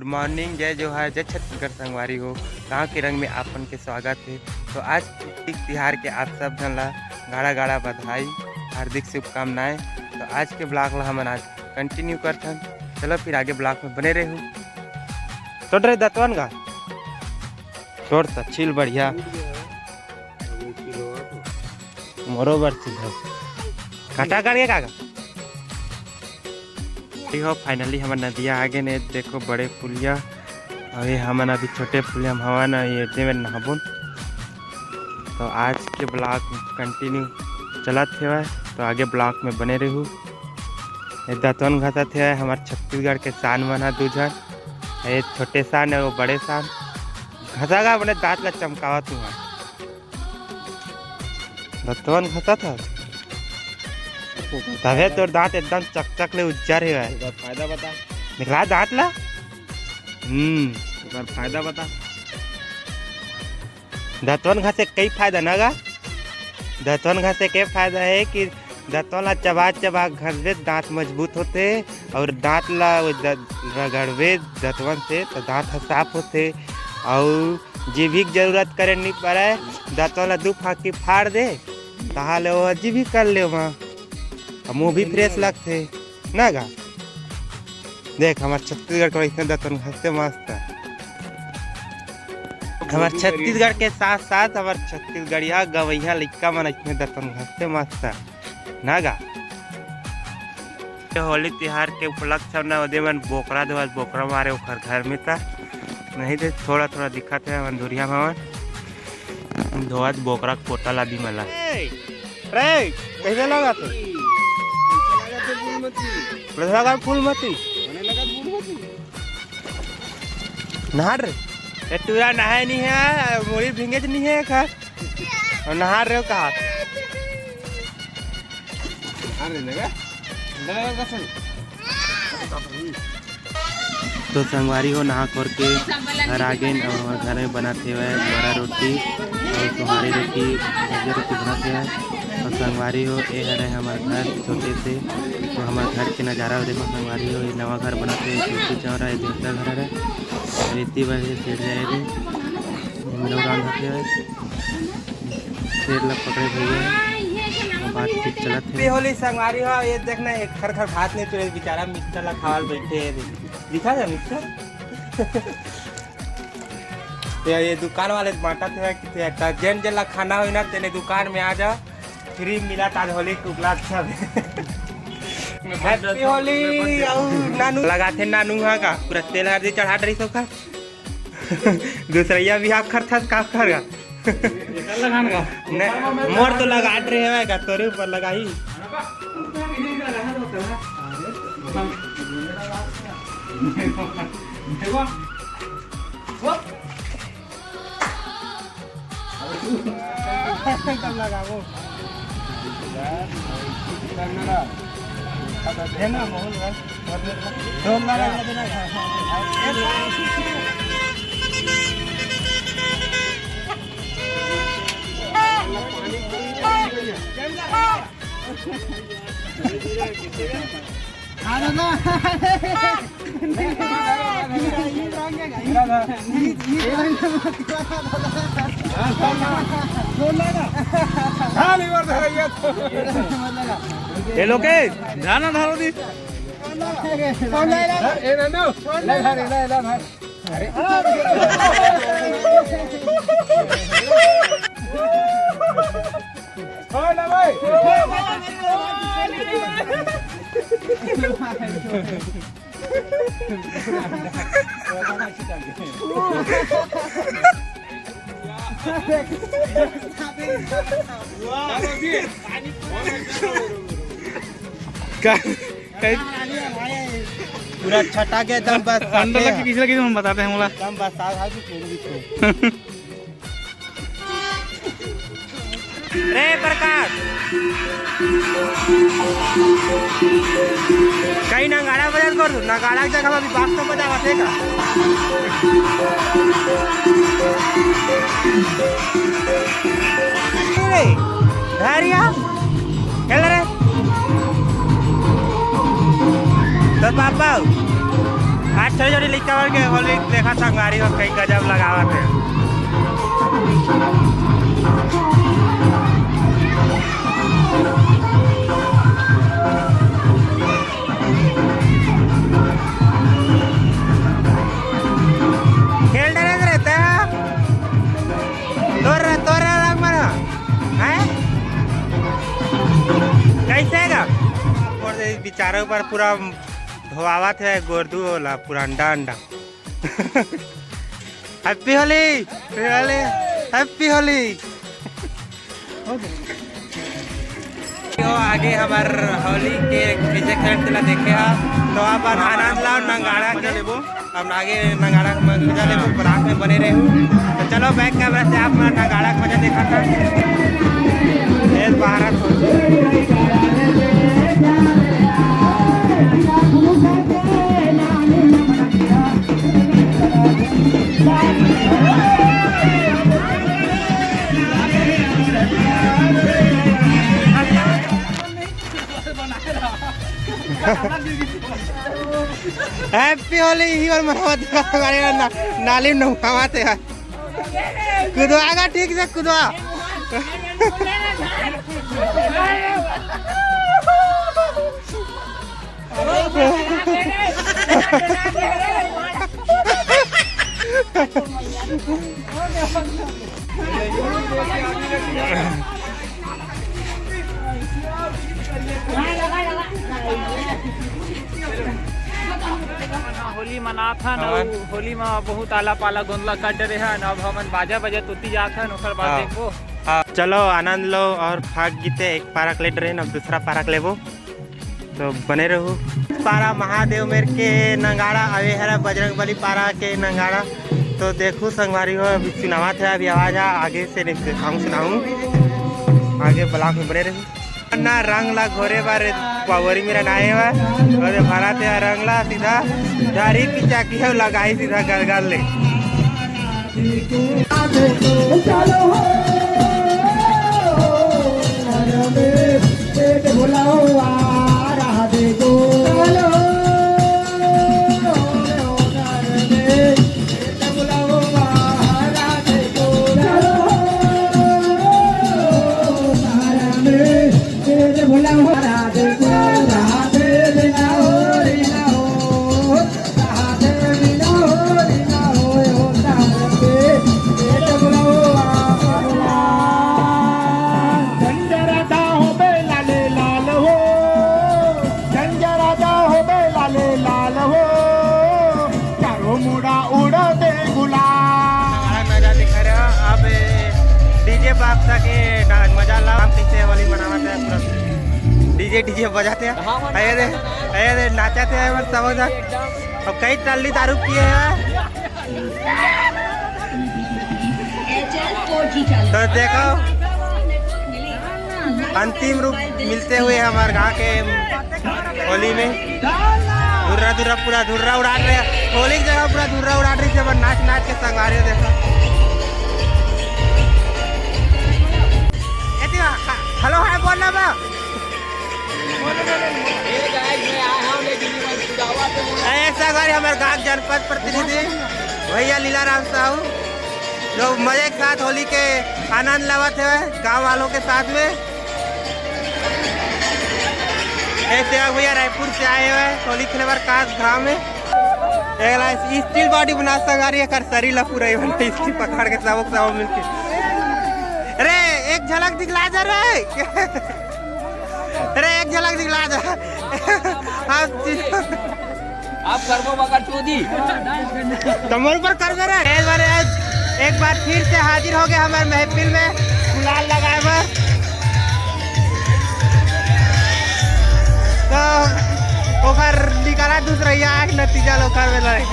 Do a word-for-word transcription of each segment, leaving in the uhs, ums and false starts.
गुड morning, जय जोहार, जय छत्तीसगढ़ संगवारी हो। गांव के रंग में आप मन के स्वागत हे। तो आज छुट्टी तिहार के आप सब झन ला गाड़ा गाड़ा बधाई, हार्दिक शुभकामनाएं। तो आज के ब्लॉग ला हमन आज कंटिन्यू करथन। चलो फिर आगे ब्लॉग में बने रहू। छोड़ रे दतवन का, छोड़ त छील बढ़िया। मोरो बर सीधा काटा काट के काका। ठीक हो, फाइनली हमर नदिया आ गए ने। देखो बड़े पुलिया, अभी हमन अभी छोटे पुलिया में हवन, ये दे में नहाबुन। तो आज के ब्लॉग कंटिन्यू चलत हेवय, तो आगे ब्लॉग में बने रहू। ये दतवन घसत हे हमर छत्तीसगढ़ के सान मन ह दू झन, ये छोटे सान अउ वो बड़े सान। घसा गा अपने दांत ला चमकावत हुआ। दतवन घसत ह, तभे तोर दांत एकदम चकचक ले उज्जर हे भाई। एकर फायदा बता। निकला दांत ला। हम्म। एकर फायदा बता। दतवन घसे कई फायदा ना गा। दतवन घसे के फायदा हे कि दतवन ला चबा चबा घसबे, दांत मजबूत होथे, अउ दांत ला वो द-, रगड़बे दतवन से, तो दांत ह साफ होथे। अउ जीभी के जरूरत करे नहीं पड़े, दतवन ला दू फाकी फाड़ दे, तहाले वो जीभी कर ले वहाँ, अउ मुंह भी फ्रेश लगथे ना गा। देख, हमार छत्तीसगढ़ के इसने दतवन घसते मस्त। हमार छत्तीसगढ़ के साथ साथ हमार छत्तीसगढ़िया गवैया लइका मन इसने दतवन घसते मस्त ना गा। ये होली तिहार के उपलक्ष्य में ओदे मन बोकरा धोवत, बोकरा मारे ओखर घर में ता नहीं दे, थोड़ा थोड़ा दिखत हे मन धुरिया में मन धोवत बोकरा के पोटा ला दी मला। रे, कैसे लगा थे? लगा फूल मती। नहार रे, ये टूरा नहाए नहीं है, मोरी भिंगेच नहीं है खा। और नहार रे कहा। तो संगवारी हो, नहा खोर के घर आ गेन अउ हमर घर में बनत हेवय बड़ा रोटी अउ सोहारी रोटी, भुजिया रोटी बनत हेवय। अउ संगवारी हो, ए हरे हमर घर छोटे से, तो हमर घर के नजारा देखो संगवारी हो। ये नवा घर बनत हे, छोटी चौरा, ये देवता घर हरे। रेती बर ये सेठ जाए रे, ये मेरा रांधत हेवय। शेर ला पकड़े भैया, बातचीत चलत हे। होली संगवारी हो, ये देखना, एक खर खर भात नहीं तुले, बेचारा मिक्सचर ला खावल बैठे हे। दिखा दे मिक्सचर। तो ये दुकान वाले बांटा थे कि जेन जेन ला खाना होई ना, तेने दुकान में आ जा, फ्री मिला ताज होली के उपलक्ष्य में। हैप्पी होली। अउ नानू लगा थे, नानू हा का पूरा तेल हल्दी चढ़ा डरी सब का। दूसरैया भी आप खरथस का कर गा। एकर लगान का? नहीं, मोर तो लगा रहे हैं का, तोरे ऊपर लगाई। एकदम लगाबो। है ना, माहौल है। ढोल लगा देना। हाँ, दादा। ये लोग के जाना धारो दी। ए, ना, ना। अरे। हाँ ना भाई। का, का, पूरा छटा के एकदम बस अंडा लग के किसी लगे हम बताते हैं मोला। एकदम बस साथ हाथ में कोई भी कोई। रे प्रकाश, कहीं नगाड़ा बजात कर दो, नगाड़ा के जगह अभी बाप तो बजा बात है का? रे, धारिया, खेल रे। तो पापा, आज छोटे छोटे लइका मन के होली देखा, संगवारी हो, कई गजब लगावत हे। खेल डरे रहते हैं। तोर, तोर रंग मन ह? हैं? कैसे गा? और ये बेचारे ऊपर पूरा धोआवत हे गोरदू वाला पूरा अंडा अंडा। Happy Holi, Holi, Happy Holi. तो आगे हमर होली के विजय खेल तेला देखे हा, तो अपन आनंद लाओ नंगाड़ा के। हम आगे नंगाड़ा के मजा लेबो, ब्लॉग में बने रहू। तो चलो, बैक कैमरा से आप मन नंगाड़ा के मजा देखा था। ये भारत। Happy होली, ही बार मनावत हे, हमारे ना, नाली में नहावत हे। कुदवा गा, ठीक से कुदवा। होली मनाथन अउ होली म बहुत आला पाला गोंदला कर डरे हन। अब हमन बाजा बजा तोती जाथन, ओकर बाद हाँ। देखबो। हाँ। चलो आनंद लो और भाग गीते एक पारक ले डरे हन, अब दूसरा पारक लेबो। तो बने रहू। पारा महादेव मेर के नंगाड़ा अवे हरा, बजरंग बली पारा के नंगाड़ा। तो देखू संगवारी हो, अभी सुनावत हे, अभी आवाज आ, आगे से नहीं दिखाऊं, सुनाऊं, आगे ब्लॉग में बने रहू। ना रंग ला घोरे बार पावरी मेरा नाए बा, और भरा ते रंग ला सीधा झारी पिचा के लगाई सीधा गलगल ले। चारों मुड़ा उड़ा दे गुलाल। नजारा दिखा रहा। अब डीजे बॉक्स के ना-, मजा ला। हम पीछे होली मनावत हे, पूरा डीजे, डीजे बजाते हैं। अरे रे, अरे रे, नाचते हैं बस सब उधर। अब कई टल्ली दारू पिए हैं। तो देखो, अंतिम रूप मिलते हुए हमारे गांव के होली में। धुर्रा धुर्रा पूरा धुर्रा उड़ा रहे हैं। होली की जगह पूरा धुर्रा उड़ा रही है, नाच नाच के संगवारी हो देखो। ए दिया, हेलो हाय बोलना बा। ए संगवारी, हमारे गांव जनपद प्रतिनिधि भैया लीलाराम साहू, जो मजे के साथ होली के आनंद लावत हे गांव वालों के साथ में। ए सेवक भैया रायपुर से आए हुए होली खेले बर कास गांव में। एकला steel body बना संगवारी, एकर शरीर ला पूरा ही बना, steel पकड़ के सबक सब मिलके। अरे एक झलक दिखला जा रे। अरे एक झलक दिखला जा। आप आप करबो मगर चोदी। तमोल पर करबे रे। एक बार, एक बार फिर से हाजिर हो गए हमारे महफिल में गुलाल लगाए बर। तो ओकर निकाला दूसरा, यहाँ एक नतीजा लो करबे लगे।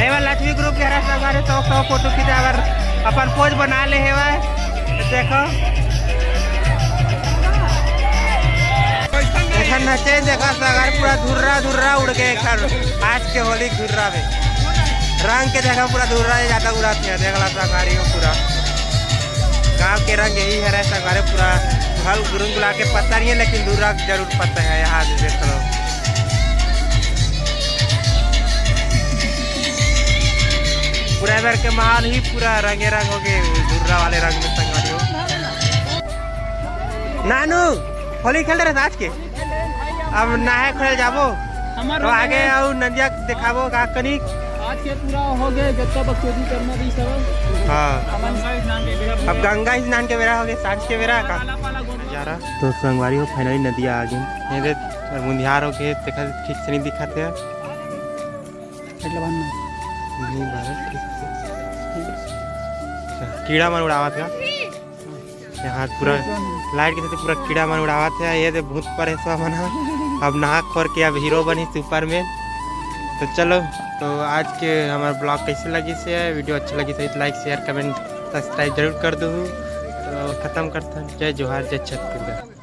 एबर लक्ष्मी ग्रुप के हरा संगवारी, तो सब फोटो खींचा बर अपन पोज बना ले हेवय। देखो, एखर नचे देखा संगवारी, पूरा धुर्रा धुर्रा उड़ गए एखर आज के होली धुर्रा में। रंग के देखा पूरा धुर्रा ज्यादा उड़ात हे, देखला संगवारी हो पूरा गांव के रंग यही हरे संगवारी, पूरा कल गुरुंग गुला के पता नहीं है, लेकिन धुर्रा जरूर पता है। यहाँ से देख लो, पूरा इधर के माहौल ही पूरा रंगे रंग हो गए, धुर्रा वाले रंग में, संगवारी हो। नानू, होली खेल रहे थे आज के? अब नहाए खोल जाबो। हमार तो आगे अउ नदिया दिखाबो का कनी। आज के पूरा हो गए, जत्ता बकचोदी करना भी सब। हाँ। अब गंगा स्नान के बेरा हो गए, सांझ के बेरा का। जा रहा। तो संगवारी हो, finally नदिया आ गए। ये दे, मुंधियार हो गए, देखा ठीक से नहीं दिखाते हैं। नहीं बारे ठीक से। अच्छा, कीड़ा मन उड़ावत का। यहाँ पूरा लाइट के साथ पूरा कीड़ा मन उड़ावत है। ये दे भूत परेशवा मन ह। अब नहा खोर के अब हीरो बनी सुपरमैन। तो चलो, तो आज के हमार ब्लॉग कैसे लगी से, वीडियो अच्छा लगी से like, share, comment, subscribe जरूर कर दो। तो खत्म करता हूँ। जय जोहार, जय छत्तीसगढ़।